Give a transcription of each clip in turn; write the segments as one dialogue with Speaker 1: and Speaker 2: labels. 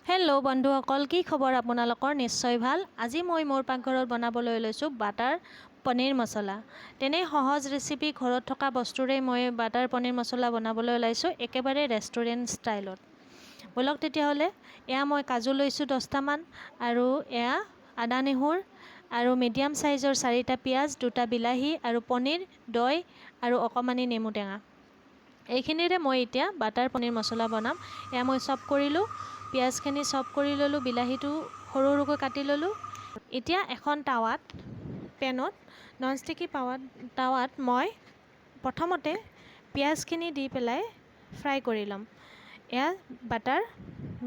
Speaker 1: Hello' বন্ধুসকল, কি খবৰ আপোনালোকৰ? নিশ্চয় ভাল। আজি মই মোৰ পাকঘৰত বনাবলৈ লৈছোঁ বাটাৰ পনীৰ মছলা। তেনেই সহজ ৰেচিপি, ঘৰত থকা বস্তুৰে মই বাটাৰ পনীৰ মছলা বনাবলৈ ওলাইছোঁ, একেবাৰে ৰেষ্টুৰেণ্ট ষ্টাইলত। ব'লক তেতিয়াহ'লে। এয়া মই কাজু লৈছোঁ 10টামান আৰু এয়া আদা নহৰু আৰু মিডিয়াম চাইজৰ 4টা পিঁয়াজ, 2টা বিলাহী আৰু পনীৰ, দৈ আৰু অকণমানি নেমু টেঙা। এইখিনিৰে মই এতিয়া বাটাৰ পনীৰ মছলা বনাম। এয়া মই চপ কৰিলোঁ, পিঁয়াজখিনি চপ কৰি ল'লোঁ, বিলাহীটো সৰু সৰুকৈ কাটি ল'লোঁ। এতিয়া এখন টাৱাত, পেনত, নন ষ্টিকি টাৱাত মই প্ৰথমতে পিঁয়াজখিনি দি পেলাই ফ্ৰাই কৰি ল'ম। এয়া বাটাৰ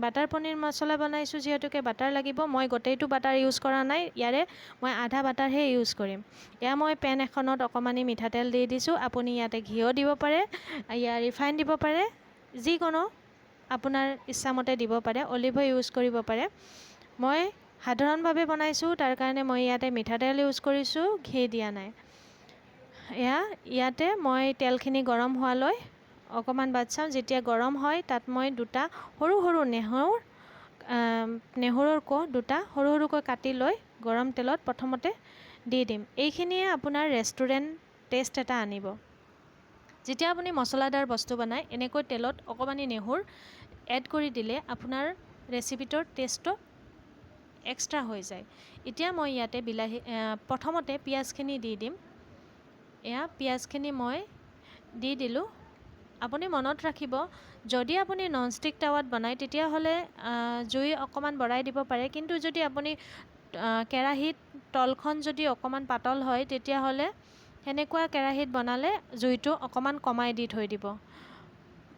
Speaker 1: বাটাৰ পনীৰ মছলা বনাইছোঁ যিহেতুকে বাটাৰ লাগিব। মই গোটেইটো বাটাৰ ইউজ কৰা নাই, ইয়াৰে মই আধা বাটাৰহে ইউজ কৰিম। এয়া মই পেন এখনত অকণমানি মিঠাতেল দি দিছোঁ। আপুনি ইয়াতে ঘিও দিব পাৰে, ইয়া ৰিফাইন দিব পাৰে, যিকোনো আপোনাৰ ইচ্ছামতে দিব পাৰে, অলিভো ইউজ কৰিব পাৰে। মই সাধাৰণভাৱে বনাইছোঁ, তাৰ কাৰণে মই ইয়াতে মিঠাতেল ইউজ কৰিছোঁ, ঘি দিয়া নাই। এয়া ইয়াতে মই তেলখিনি গৰম হোৱালৈ অকণমান বাট চাওঁ। যেতিয়া গৰম হয়, তাত মই দুটা সৰু সৰু নহৰুৰ কোঁহ দুটা সৰু সৰুকৈ কাটি লৈ গৰম তেলত প্ৰথমতে দি দিম। এইখিনিয়ে আপোনাৰ ৰেষ্টুৰেণ্ট টেষ্ট এটা আনিব। যেতিয়া আপুনি মছলাদাৰ বস্তু বনায়, এনেকৈ তেলত অকণমানি নহৰু এড কৰি দিলে আপোনাৰ ৰেচিপিটোৰ টেষ্টটো এক্সট্ৰা হৈ যায়। এতিয়া মই ইয়াতে বিলাহী, প্ৰথমতে পিঁয়াজখিনি দি দিম। এয়া পিঁয়াজখিনি মই দি দিলোঁ। আপুনি মনত ৰাখিব, যদি আপুনি ননষ্টিক টাৱাত বনায়, তেতিয়াহ'লে জুই অকণমান বঢ়াই দিব পাৰে। কিন্তু যদি আপুনি কেৰাহীত তলখন যদি অকণমান পাতল হয়, তেতিয়াহ'লে সেনেকুৱা কেৰাহীত বনালে জুইটো অকণমান কমাই দি থৈ দিব।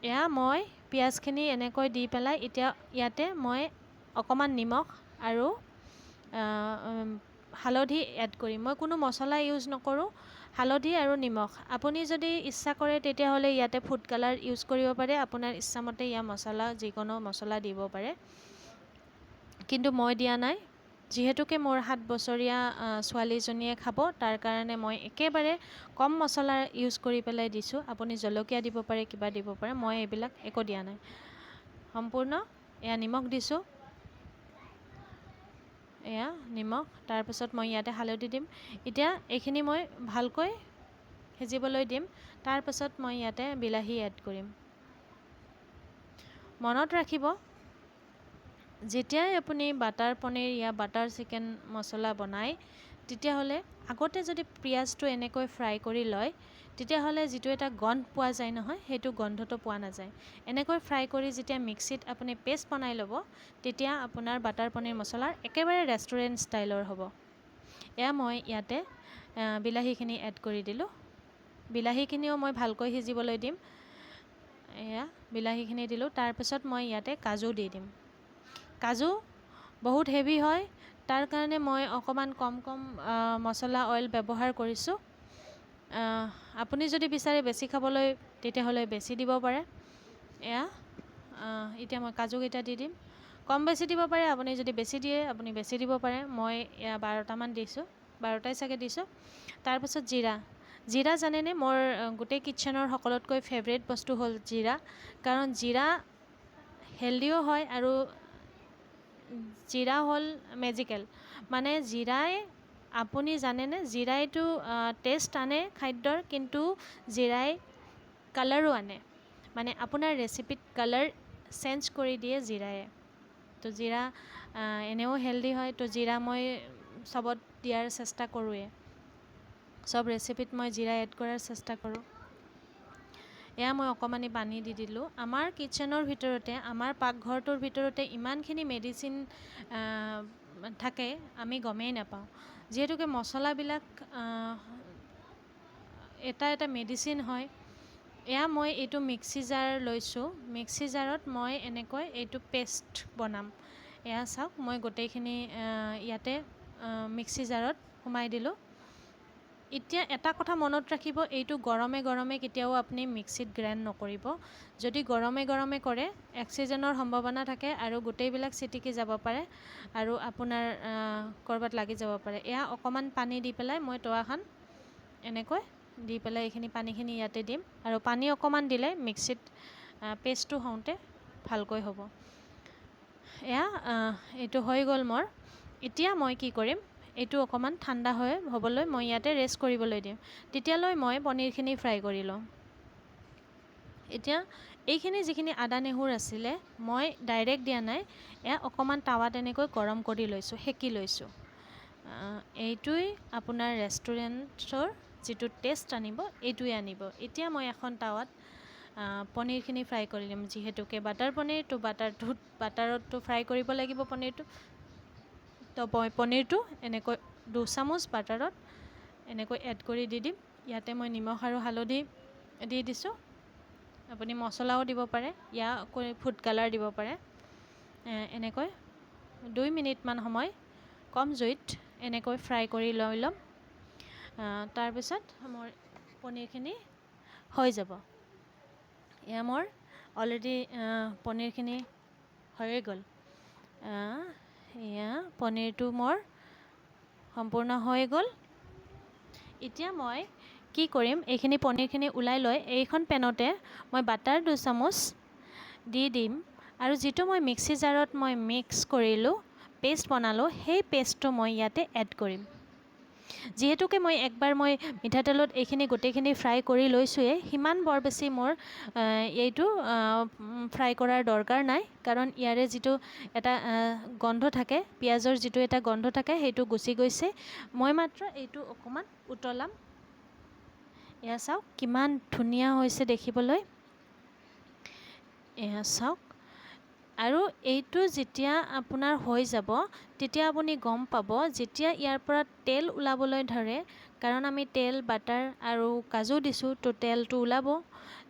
Speaker 1: এয়া মই পিঁয়াজখিনি এনেকৈ দি পেলাই এতিয়া ইয়াতে মই অকণমান নিমখ আৰু হালধি এড কৰিম। মই কোনো মছলা ইউজ নকৰোঁ, হালধি আৰু নিমখ। আপুনি যদি ইচ্ছা কৰে, তেতিয়াহ'লে ইয়াতে ফুড কালাৰ ইউজ কৰিব পাৰে। আপোনাৰ ইচ্ছামতে ইয়াৰ মছলা, যিকোনো মছলা দিব পাৰে, কিন্তু মই দিয়া নাই। যিহেতুকে মোৰ 7 বছৰীয়া ছোৱালীজনীয়ে খাব, তাৰ কাৰণে মই একেবাৰে কম মছলা ইউজ কৰি পেলাই দিছোঁ। আপুনি জলকীয়া দিব পাৰে, কিবা দিব পাৰে, মই এইবিলাক একো দিয়া নাই। সম্পূৰ্ণ এয়া নিমখ দিছোঁ, এয়া নিমখ। তাৰপিছত মই ইয়াতে হালধি দিম। এতিয়া এইখিনি মই ভালকৈ সিজিবলৈ দিম। তাৰপাছত মই ইয়াতে বিলাহী এড কৰিম। মনত ৰাখিব, যেতিয়াই আপুনি বাটাৰ পনীৰ ইয়া বাটাৰ চিকেন মছলা বনায়, তেতিয়াহ'লে আগতে যদি পিঁয়াজটো এনেকৈ ফ্ৰাই কৰি লয়, তেতিয়াহ'লে যিটো এটা গোন্ধ পোৱা যায় নহয়, সেইটো গোন্ধটো পোৱা নাযায়। এনেকৈ ফ্ৰাই কৰি যেতিয়া মিক্সিত আপুনি পেষ্ট বনাই ল'ব, তেতিয়া আপোনাৰ বাটাৰ পনীৰ মছলাৰ একেবাৰে ৰেষ্টুৰেণ্ট ষ্টাইলৰ হ'ব। এয়া মই ইয়াতে বিলাহীখিনি এড কৰি দিলোঁ। বিলাহীখিনিও মই ভালকৈ সিজিবলৈ দিম। এয়া বিলাহীখিনি দিলোঁ। তাৰপিছত মই ইয়াতে কাজু দি দিম। কাজু বহুত হেভি হয়, তাৰ কাৰণে মই অকণমান কম কম মছলা, অইল ব্যৱহাৰ কৰিছোঁ। আপুনি যদি বিচাৰে বেছি খাবলৈ, তেতিয়াহ'লে বেছি দিব পাৰে। এয়া এতিয়া মই কাজুকেইটা দি দিম। কম বেছি দিব পাৰে, আপুনি যদি বেছি দিয়ে, আপুনি বেছি দিব পাৰে। মই এয়া 12টামান দিছোঁ, 12টাই চাগে দিছোঁ। তাৰপাছত জিৰা। জিৰা জানেনে, মোৰ গোটেই কিটচেনৰ সকলোতকৈ ফেভৰেট বস্তু হ'ল জিৰা। কাৰণ জিৰা হেল্ডিও হয় আৰু জিৰা হ'ল মেজিকেল। মানে জিৰাই, আপুনি জানেনে, জিৰাইতো টেষ্ট আনে খাদ্যৰ, কিন্তু জিৰাই কালাৰো আনে। মানে আপোনাৰ ৰেচিপিত কালাৰ চেঞ্জ কৰি দিয়ে জিৰায়ে। তো জিৰা এনেও হেল্ডি হয়, তো জিৰা মই চবত দিয়াৰ চেষ্টা কৰোঁৱেই। চব ৰেচিপিত মই জিৰা এড কৰাৰ চেষ্টা কৰোঁ। এয়া মই অকণমানি পানী দি দিলোঁ। আমাৰ কিটচেনৰ ভিতৰতে, আমাৰ পাকঘৰটোৰ ভিতৰতে ইমানখিনি মেডিচিন থাকে, আমি গমেই নাপাওঁ। যিহেতুকে মছলাবিলাক এটা এটা মেডিচিন হয়। এয়া মই এইটো মিক্সি জাৰ লৈছোঁ। মিক্সি জাৰত মই এনেকৈ এইটো পেষ্ট বনাম। এয়া চাওক, মই গোটেইখিনি ইয়াতে মিক্সি জাৰত সোমাই দিলোঁ। এতিয়া এটা কথা মনত ৰাখিব, এইটো গৰমে গৰমে কেতিয়াও আপুনি মিক্সিত গ্ৰাইণ্ড নকৰিব। যদি গৰমে গৰমে কৰে, এক্সিডেণ্টৰ সম্ভাৱনা থাকে আৰু গোটেইবিলাক চিটিকি যাব পাৰে আৰু আপোনাৰ ক'ৰবাত লাগি যাব পাৰে। এয়া অকণমান পানী দি পেলাই মই তৱাখন এনেকৈ দি পেলাই এইখিনি পানীখিনি ইয়াতে দিম। আৰু পানী অকণমান দিলে মিক্সিত পেষ্টটো হওঁতে ভালকৈ হ'ব। এয়া এইটো হৈ গ'ল মোৰ। এতিয়া মই কি কৰিম, এইটো অকণমান ঠাণ্ডা হৈ হ'বলৈ মই ইয়াতে ৰেষ্ট কৰিবলৈ দিম। তেতিয়ালৈ মই পনীৰখিনি ফ্ৰাই কৰি লওঁ। এতিয়া এইখিনি যিখিনি আদা নহৰু আছিলে মই ডাইৰেক্ট দিয়া নাই, এয়া অকণমান টাৱাত এনেকৈ গৰম কৰি লৈছোঁ, সেকি লৈছোঁ। এইটোৱেই আপোনাৰ ৰেষ্টুৰেণ্টৰ যিটো টেষ্ট আনিব, এইটোৱে আনিব। এতিয়া মই এখন টাৱাত পনীৰখিনি ফ্ৰাই কৰি ল'ম। যিহেতুকে বাটাৰ পনীৰ, তো বাটাৰতটো ফ্ৰাই কৰিব লাগিব পনীৰটো। তো মই পনীৰটো এনেকৈ 2 চামুচ বাটাৰত এনেকৈ এড কৰি দি দিম। ইয়াতে মই নিমখ আৰু হালধি দি দিছোঁ। আপুনি মছলাও দিব পাৰে, ইয়াৰ ফুড কালাৰ দিব পাৰে। এনেকৈ 2 মিনিটমান সময় কম জুইত এনেকৈ ফ্ৰাই কৰি লৈ ল'ম। তাৰপিছত মোৰ পনীৰখিনি হৈ যাব। এয়া মোৰ অলৰেডি পনীৰখিনি হৈয়ে গ'ল। এয়া পনীৰটো মোৰ সম্পূৰ্ণ হৈ গ'ল। এতিয়া মই কি কৰিম, এইখিনি পনীৰখিনি ওলাই লৈ এইখন পেনতে মই বাটাৰ 2 চামুচ দি দিম আৰু যিটো মই মিক্সি জাৰত মই মিক্স কৰিলোঁ, পেষ্ট বনালোঁ, সেই পেষ্টটো মই ইয়াতে এড কৰিম। যিহেতুকে মই একবাৰ মই মিঠাতেলত এইখিনি গোটেইখিনি ফ্ৰাই কৰি লৈছোঁৱেই, সিমান বৰ বেছি মোৰ এইটো ফ্ৰাই কৰাৰ দৰকাৰ নাই, কাৰণ ইয়াৰে যিটো এটা গোন্ধ থাকে, পিঁয়াজৰ যিটো এটা গোন্ধ থাকে, সেইটো গুচি গৈছে। মই মাত্ৰ এইটো অকণমান উতলাম। এয়া চাওক, কিমান ধুনীয়া হৈছে দেখিবলৈ। এয়া চাওক। আৰু এইটো যেতিয়া আপোনাৰ হৈ যাব, তেতিয়া আপুনি গম পাব যেতিয়া ইয়াৰ পৰা তেল ওলাবলৈ ধৰে, কাৰণ আমি তেল, বাটাৰ আৰু কাজু দিছোঁ, তো তেলটো ওলাব।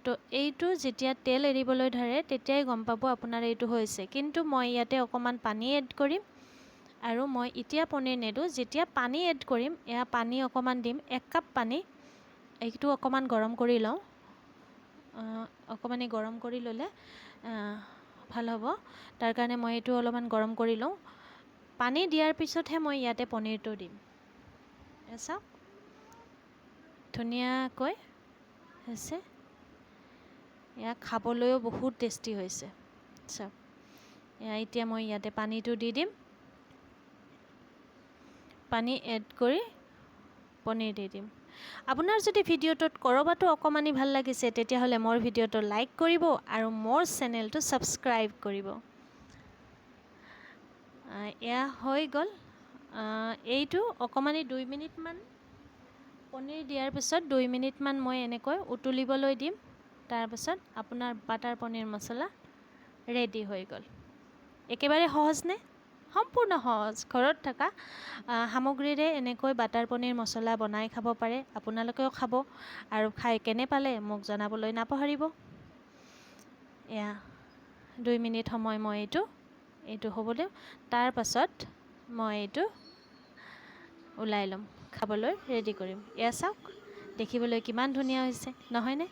Speaker 1: তো এইটো যেতিয়া তেল এৰিবলৈ ধৰে, তেতিয়াই গম পাব আপোনাৰ এইটো হৈছে। কিন্তু মই ইয়াতে অকণমান পানী এড কৰিম আৰু মই এতিয়া পনীৰ নেদিওঁ। যেতিয়া পানী এড কৰিম, এয়া পানী অকণমান দিম, 1 কাপ পানী। এইটো অকণমান গৰম কৰি লওঁ। অকণমানি গৰম কৰি ল'লে ভাল হ'ব। তাৰ কাৰণে মই এইটো অলপমান গৰম কৰি লওঁ। পানী দিয়াৰ পিছতহে মই ইয়াতে পনীৰটো দিম। চাওক, ধুনীয়াকৈ হৈছে। এয়া খাবলৈও বহুত টেষ্টি হৈছে। চাওক, এয়া এতিয়া মই ইয়াতে পানীটো দি দিম। পানী এড কৰি পনীৰ দি দিম। আপোনাৰ যদি ভিডিঅ'টোত ক'ৰবাতো অকণমানি ভাল লাগিছে, তেতিয়াহ'লে মোৰ ভিডিঅ'টো লাইক কৰিব আৰু মোৰ চেনেলটো ছাবস্ক্ৰাইব কৰিব। এয়া হৈ গ'ল। এইটো অকণমানি 2 মিনিটমান, পনীৰ দিয়াৰ পিছত 2 মিনিটমান মই এনেকৈ উতলিবলৈ দিম। তাৰপিছত আপোনাৰ বাটাৰ পনীৰ মছলা ৰেডি হৈ গ'ল। একেবাৰে সহজনে? সম্পূৰ্ণ সহজ। ঘৰত থকা সামগ্ৰীৰে এনেকৈ বাটাৰ পনীৰ মছলা বনাই খাব পাৰে। আপোনালোকেও খাব আৰু খাই কেনে পালে মোক জনাবলৈ নাপাহৰিব। এয়া 2 মিনিট সময় মই এইটো হ'ব দিওঁ। তাৰপাছত মই এইটো ওলাই ল'ম, খাবলৈ ৰেডি কৰিম। এয়া চাওক, দেখিবলৈ কিমান ধুনীয়া হৈছে, নহয়নে?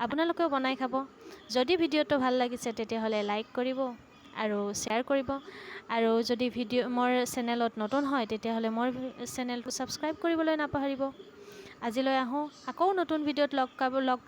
Speaker 1: আপোনালোকেও বনাই খাব। যদি ভিডিঅ'টো ভাল লাগিছে, তেতিয়াহ'লে লাইক কৰিব আৰু শ্বেয়াৰ কৰিব আৰু যদি ভিডিঅ' মোৰ চেনেলত নতুন হয়, তেতিয়াহ'লে মোৰ চেনেলটো ছাবস্ক্ৰাইব কৰিবলৈ নাপাহৰিব। আজিলৈ আহোঁ, আকৌ নতুন ভিডিঅ'ত লগ পাব লগ।